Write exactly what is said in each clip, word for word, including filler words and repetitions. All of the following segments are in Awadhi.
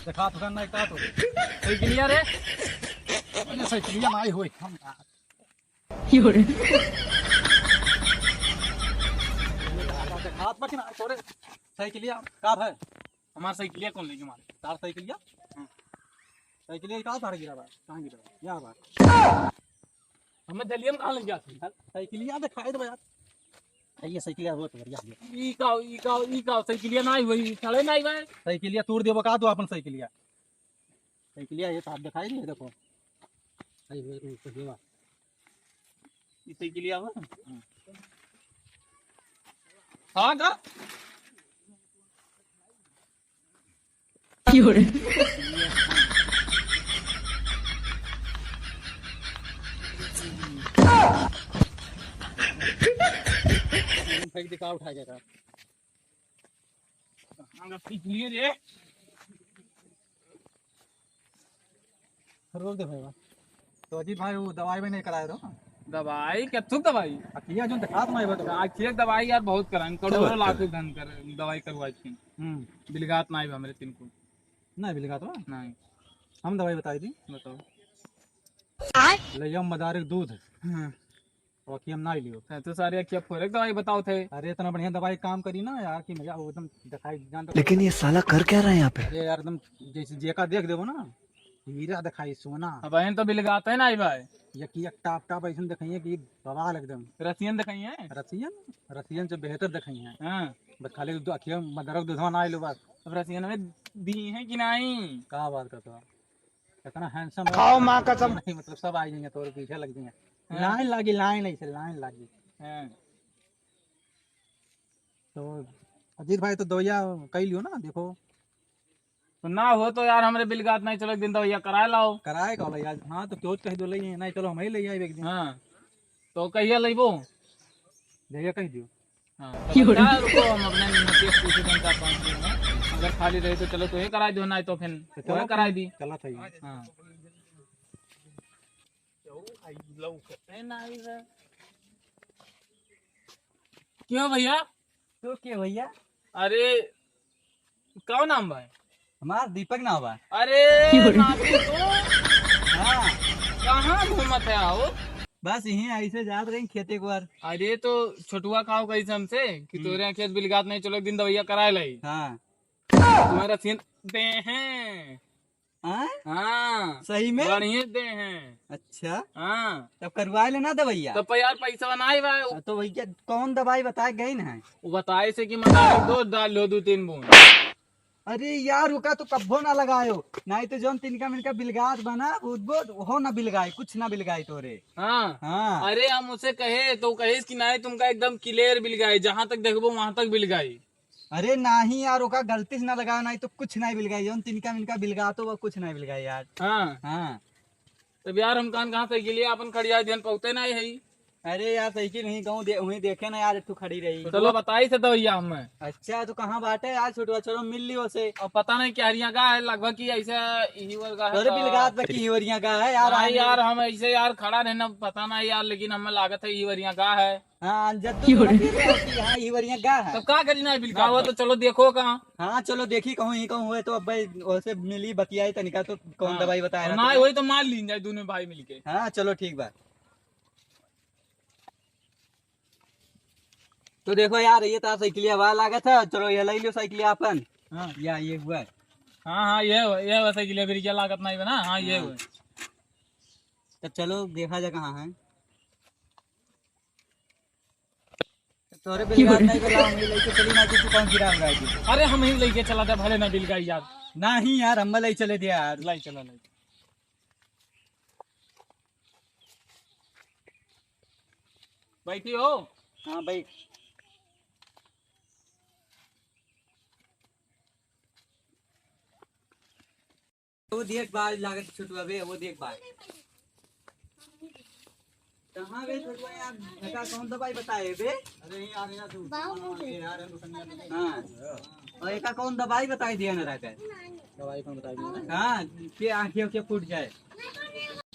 देखा तो ना, का तो रे? साइकिलिया रे। अरे साइकिलिया ना आई होई, हम देखा तो ना तोरे साइकिलिया का है? हमार साइकिलिया कौन लेके मारे? तार साइकिलिया? हाँ। साइकिलिया का तार गिरा बा? कहाँ गिरा बा? यहाँ बा। हमें जलियम कहाँ लग जाती? साइकिलिया दिखाई दे यार। ये साइकिलिया बहुत बढ़िया है। ई का, ई का, ई का साइकिलिया ना आई भाई, चले ना आई भाई। साइकिलिया तोड़ देबो का तू अपन साइकिलिया? साइकिलिया ये तो आप दिखाई नहीं है, देखो। आई भाई, ऊपर देवा। ई साइकिलिया हो? हाँ का? फेंक दे, का उठा के का? कहाँ का सीख लिए रे? रोक दे भाई। तो अजीत भाई, वो दवाई भी नहीं कराए रहो। दवाई? क्या थुक दवाई? अखिया जो दिखात नहीं बा तो। आँखिया के दवाई यार बहुत कराएन, करोड़ों लाखों धन कर दवाई करवाई थी। हम्म। बिलगात नहीं बा हमरे तिनको। नहीं बिलगात बा? नहीं। हम दवाई बताई दी। बताओ। ले जाओ मदारिक दूध। हाँ। और अखिया में ना लियो। तो सारे अखिया फोरे के दवाई बताओ थे। अरे इतना बढ़िया दवाई काम करी ना यार कि मजा एकदम दिखाई जान तो। लेकिन ये साला कर क्या रहा है यहाँ पे? अरे यार एकदम जैसे जेका देख देबो ना, हीरा दिखाई, सोना। अब बहन तो बिलगाते ना आई भाई। यकी एक टाप टाप ऐसन दिखाइए कि बवाल एकदम। रसियन दिखाइए? रसियन, रसियन से बेहतर दिखाइए। हाँ। बस खाली दो अखिया मदरक दूधवा ना आइलो बस। अब रसियन में दी है कि नहीं? का बात करते हो? इतना handsome है। खाओ माँ कसम। नहीं, मतलब सब आ जाएंगे तोरे पीछे लग जाएंगे। हाँ। लाइन लागी, लाइन ऐसे लाइन लागी। हाँ। तो अजीत भाई तो दवाइया कई लियो ना, देखो। तो ना हो तो यार हमरे बिलगात नहीं चलो, एक दिन दवाइया कराए लाओ। कराए का वाला यार? हाँ तो क्यों कह दो ले, नहीं चलो हम ही ले आए एक दिन। हाँ। तो कहिया लेबो? जहिया कह दियो। हाँ, तो बता, रुको, हम अपने निमतिया से पूछे तन का पाँच दिन में। अगर खाली रही तो चलो तो ये कराई दो, नहीं तो फिर तो चलो वो कराई दी। चलो सही है। हाँ। क्यों भैया? तो के भैया? अरे, का नाम भाई? हमार दीपक नाम बा। अरे, नाती तो? हाँ। कहाँ घूमत है आओ? बस यहीं ऐसे जात रही खेते को यार। अरे, तो छोटुआ कहा कैसे हमसे कि हम्म। तोरे खेत बिलगात नहीं, चलो एक दिन दवाइया कराए लाई। हाँ। तुम्हारा सीन दे हैं। हाँ? हाँ। सही में? बढ़िया दे हैं। अच्छा। हाँ। तब करवाए लेना दवाइया। तब यार पैसा बनाए बा। हाँ, तो भैया कौन दवाई बताए गए ना? वो बताए से कि मतलब दो डाल लो दो तीन बूंद। अरे यार, ओका तो कब्बो ना लगायो, नहीं तो जौन तिनका मिनका बिलगात बना, बुद बुद, ओहो ना बिलगाई, कुछ ना बिलगाई तोरे। हाँ। हाँ। अरे हम उसे कहे तो कहे कि नहीं, तुमका एकदम clear बिलगाई, जहाँ तक देखबो वहाँ तक बिलगाई। अरे नहीं यार, ओका गलती से ना लगायो, नहीं तो कुछ नहीं बिलगाई, जौन तिनका मिनका बिलगातो वो कुछ नहीं बिलगाई यार। हाँ। हाँ। तब यार हम कान कहाँ साइकिलिया अपन खड़िया दियन पहुँचते नहीं है। अरे यार, साइकिल वहीं कहूँ दे, वहीं देखे ना यार, एक ठो खड़ी रही। तो चलो बताई से दवैया हमें। अच्छा, तो कहाँ बाटे यार छोटुआ? चलो मिल लियो से। अब पता नहीं क्या हरिया का है, लगभग कि ऐसे यही वर्ग का है तोरे तो। बिलगात बा कि ही वरिया का है यार, नहीं आने यार, हम ऐसे यार खड़ा रहना पता नहीं यार, लेकिन हमें लागत है यही वरिया का है। हाँ, जब तू समझ गया कि हाँ, ही वरिया का है। तब का करी ना बिलगात वो बा? तो चलो देखो कहाँ। हाँ, चलो देखी कहूँ ही कहूँ हुए तो अब भाई वैसे मिली बतियाई तनिका तो कौन हाँ। दवाई बताए रहा ना, तुमने? वही तो मार लीन जाए दोनों भाई मिलके। हाँ, चलो ठीक बा। तो देखो यार, ये तार साइकिलिया बा लागत है, चलो ये ले लो साइकिलिया अपन। हाँ। या ये हुआ है। हाँ, हाँ, ये हुआ, ये हुआ साइकिलिया, ब्रेकिया लागत नहीं बा ना, हाँ, ये हाँ। हुआ। तो चलो देखा जाए कहाँ है। तोरे बिलगात नहीं बा, हम ही लेके चली ना कि तू कौन गिरा उड़ा दी। अरे हम ही लेके चला दे, भले ना बिलगाई यार। नहीं यार, हम ले चले दे यार। लाई चला, लाई। बैठी हो? हाँ, बैठ। वो देख बा, लागत छोटुआ बे, वो देख बा। कहाँ बे छोटुआ यार? एका कौन दवाई बताए बे? अरे यार, यहाँ तू। बाबू। यार, हम तो समझ में नहीं। हाँ। और एका कौन दवाई बताई दिया ना रहता है? दवाई कौन बताई दिया? हाँ, के आँखें के फूट जाए।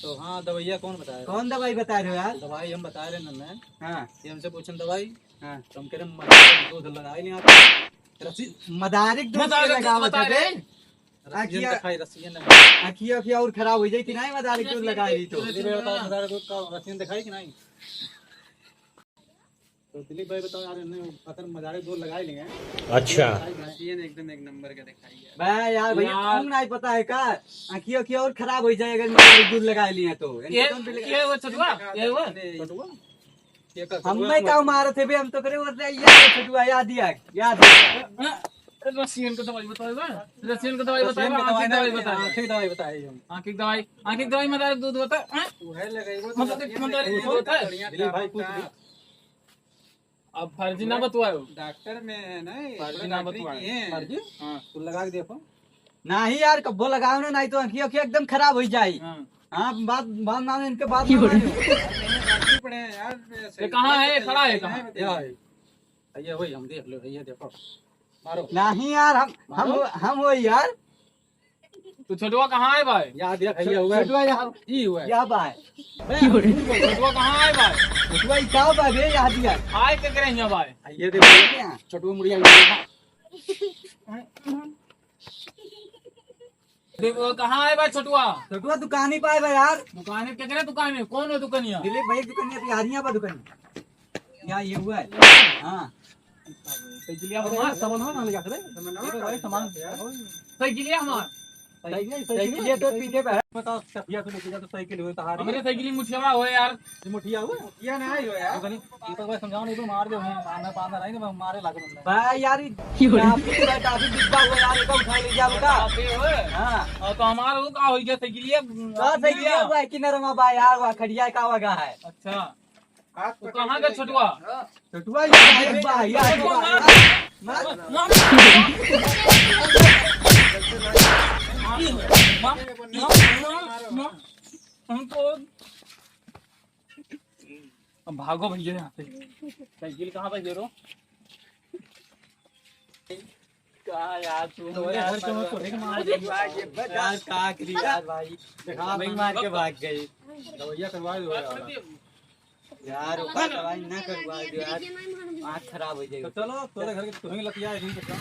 तो हाँ, दवाइया कौन बताया? कौन दवाई बता रहे हो यार? दवाई हम बता रहे हैं ना मैं। हाँ। ये हमसे पूछन दवाई। हाँ। तो हम कह रहे मदारिक दूध लगाए नहीं आता। रसी मदारिक दूध मदारिक के दूध लगावत बता है रहे। बे। रसियन आँखिया, दिखाई, रसियन दिखाई। आँखिया, आँखिया और खराब हो जाई कि नहीं, मदारी दूध लगाई तो। दिलीप भाई बताओ, मदारी दूध का रसियन दिखाई कि नहीं? तो दिलीप भाई बताओ यार, इन्हें पता मदारी दूध लगाई लिए हैं। अच्छा। रसियन एकदम एक नंबर का दिखाई है। बे यार, भैया, यार। तुम नहीं पता है का? आँखिया, आँखिया और खराब हो जाए अगर मदारी दूध लगाई लिए तो। इनके ये, कौन भी लगा-, ये वो छोटुआ, ये वो। छोटुआ? हम नहीं का मारत है बे, हम तो करे बोलते हैं, याद है छोटुआ, याद दिया, याद दिया। रसियन का दवाई बताओ बे, रसियन का दवाई बताओ, आँखी दवाई बताओ। आँखी दवाई बताई हम। आँखी दवाई, आँखी दवाई, मदारी दूध होता है, हाँ? वो है लगाई वो मतलब, तो मदारी दूध होता है। दिलीप भाई पूछ ले। अब फर्जी ना बतवाओ। डॉक्टर में है ना, ये फर्जी ना डॉक्टरी बतवाओ। की है। फर्जी? हाँ। तू लगा के देखो। नहीं यार, कब्बो लगाओ ना, नहीं तो आँखी, आँखी एकदम खराब हो जाई। हाँ। हाँ, बात, बात ना, इनके बात ना मानो। पड़े हैं यार, ये कहाँ है? खड़ा है कहाँ? ये है। ये वही, हम देख लो, ये देखो। मारो। नहीं यार, हम, हम मारो। हो, हम हो यार। तो छोटुआ कहाँ है भाई? या देख, ये हुआ है। छोटुआ यहाँ। ई हुआ है। या भाई। छोटुआ कहाँ है भाई? छोटुआ ई का बा बे, या दिया। आए के करे यहाँ भाई? ये देखो। छोटुआ मुड़िया। देखो, कहाँ है बा छोटुआ? छोटुआ दुकानी पाए बा यार। दुकानी, केकरे दुकानी? कौन है दुकानिया? दिलीप भाई दुकानिया, बिहारिया बा दुकानिया। या ये हुआ है। हाँ। साइकिलिया अरे हमार। यार, सामान हो ना ले जाते रे। सामान हो ये तो भाई, ना सामान। ले जाते यार। साइकिलिया हमार। साइकिल, साइकिल ये तो पीछे पे है। बताओ, सफिया तो लेके जा तो साइकिल हो तो हार। हमरे साइकिल मुठिया हो यार। ये मुठिया हुआ? मुठिया ना आयो यार। तो कहीं, ये तो भाई समझाओ, नहीं तो मार दे, हम मारना, मारना रहेंगे, मैं मारे लागू बंदा। भाई यार, ये आपकी पूरा ट्रैफिक डिब्बा हुआ यार, ये तो उठा ले जाओ का? आप ही हो? हाँ। और तो हमारा वो का हो गया साइकिलिया? का साइकिलिया हुआ है कि नरमा बा यार, वा खड़िया का वगा है। अच्छा। तो कहाँ गए छोटुआ? छोटुआ ये भाई, भाई, यार, छोटुआ मार। मार। मार। मार। मार। मार। हमको अब भागो भैया यहाँ से। साइकिल कहाँ पे गिरो? का यार, तू तो यार, घर के मत तो एक मार दे। यार, का करी यार भाई? देखा, भाई मार के भाग गई। दवाइया करवा दो यार। यार, ऊपर दवाई ना करवा दो यार, आँख खराब हो जाएगी। तो चलो, तोरे घर के तुम्हें लतिया है, इनके काम।